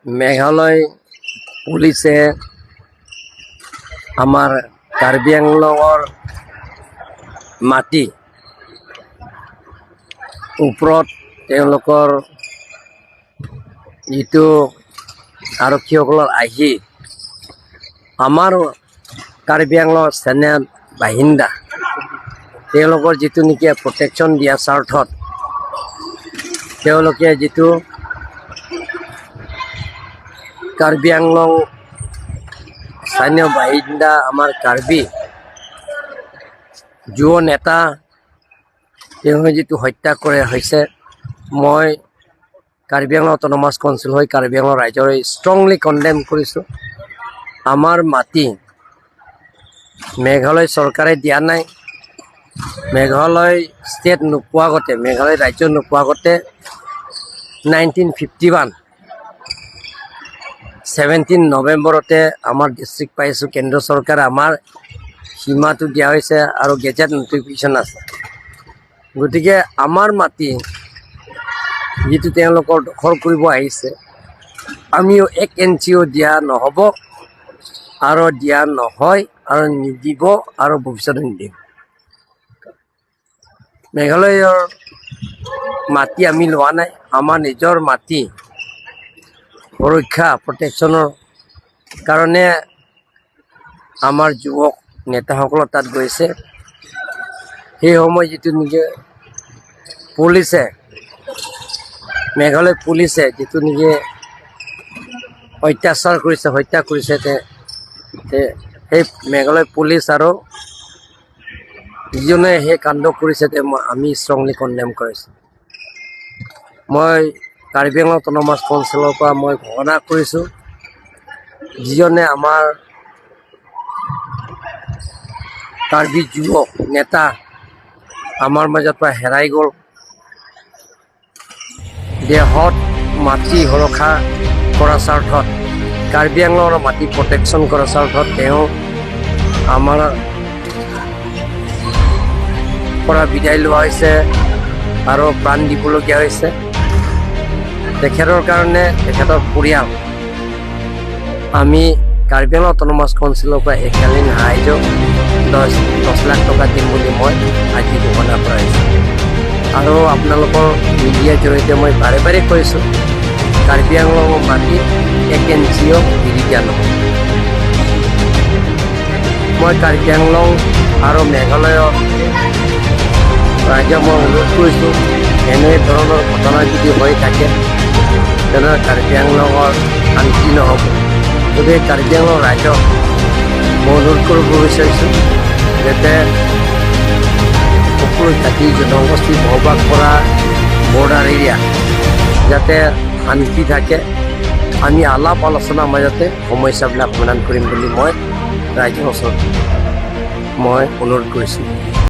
মেঘালয় পুলিচে আমাৰ কাৰ্বি আংলঙৰ মাটি ওপৰত তেওঁলোকৰ যিটো আৰক্ষীসকলৰ আহি আমাৰ কাৰ্বি আংলঙৰ সেনা বাহিন্দা তেওঁলোকৰ যিটো নেকি প্ৰটেকশ্যন দিয়া স্বাৰ্থত তেওঁলোকে যিটো কাৰ্বি আংলং স্থানীয় বাসিন্দা আমাৰ কাৰ্বি যুৱ নেতা তেওঁ যিটো হত্যা কৰা হৈছে, মই কাৰ্বি আংলং অট'নমাছ কাউন্সিল হৈ কাৰ্বি আংলং ৰাইজৰ ষ্ট্ৰংলি কণ্ডেম কৰিছোঁ। আমাৰ মাটি মেঘালয় চৰকাৰে দিয়া নাই। মেঘালয় ষ্টেট নোপোৱা আগতে, মেঘালয় ৰাজ্য নোপোৱা আগতে 1951 17 নৱেম্বৰতে আমাৰ ডিষ্ট্ৰিক্ট পাইছোঁ। কেন্দ্ৰ চৰকাৰে আমাৰ সীমাটো দিয়া হৈছে আৰু গেজেট নটিফিকেশ্যন আছে। গতিকে আমাৰ মাটি যিটো তেওঁলোকৰ দখল কৰিব আহিছে, আমিও 1 ইঞ্চিও দিয়া নহ'ব আৰু দিয়া নহয় আৰু নিদিব আৰু ভৱিষ্যতে নিদিম। মেঘালয়ৰ মাটি আমি লোৱা নাই। আমাৰ নিজৰ মাটি সুৰক্ষা প্ৰটেকশ্যনৰ কাৰণে আমাৰ যুৱক নেতাসকলৰ তাত গৈছে। সেই সময় যিটো নেকি পুলিচে, মেঘালয় পুলিচে যিটো নেকি অত্যাচাৰ কৰিছে, হত্যা কৰিছে, সেই মেঘালয় পুলিচ আৰু যিজনে সেই কাণ্ড কৰিছে, তে আমি ষ্ট্ৰংলি কণ্ডেম কৰিছোঁ। মই কাৰ্বি আংলং অট'নমাছ কাউন্সিলৰ পৰা মই ঘোষণা কৰিছোঁ, যিজনে আমাৰ কাৰ্বি যুৱক নেতা আমাৰ মাজৰ পৰা হেৰাই গ'ল, দেহত মাটি সুৰক্ষা কৰা স্বাৰ্থত, কাৰ্বি আংলঙৰ মাটি প্ৰটেকশ্যন কৰা স্বাৰ্থত তেওঁ আমাৰ পৰা বিদায় লোৱা হৈছে আৰু প্ৰাণ দিবলগীয়া হৈছে। তেখেতৰ কাৰণে তেখেতৰ পৰিয়াল আমি কাৰ্বি আংলং অট'নমাছ কাউন্সিলৰ পৰা এককালীন সাহাৰ্য 10 10 লাখ টকা দিম বুলি মই আজি ঘোষণা কৰা হৈছে। আৰু আপোনালোকৰ মিডিয়াৰ জৰিয়তে মই বাৰে বাৰে কৈছোঁ, কাৰ্বি আংলঙৰ মাটি 1 ইঞ্চিও এৰি দিয়া নহ'ব। মই কাৰ্বি আংলং আৰু মেঘালয়ৰ ৰাইজক মই অনুৰোধ কৰিছোঁ, এনে ধৰণৰ ঘটনা যদি হৈ থাকে, তেনেহ'লে কাৰ্বি আংলঙৰ শান্তি নহ'ব। গতিকে কাৰ্বি আংলং ৰাইজক মই অনুৰোধ কৰিব বিচাৰিছোঁ যাতে সকলো জাতি জনগোষ্ঠী বসবাস কৰা বৰ্ডাৰ এৰিয়া যাতে শান্তি থাকে। আমি আলাপ আলোচনাৰ মাজতে সমস্যাবিলাক সমাধান কৰিম বুলি মই ৰাইজৰ ওচৰত মই অনুৰোধ কৰিছোঁ।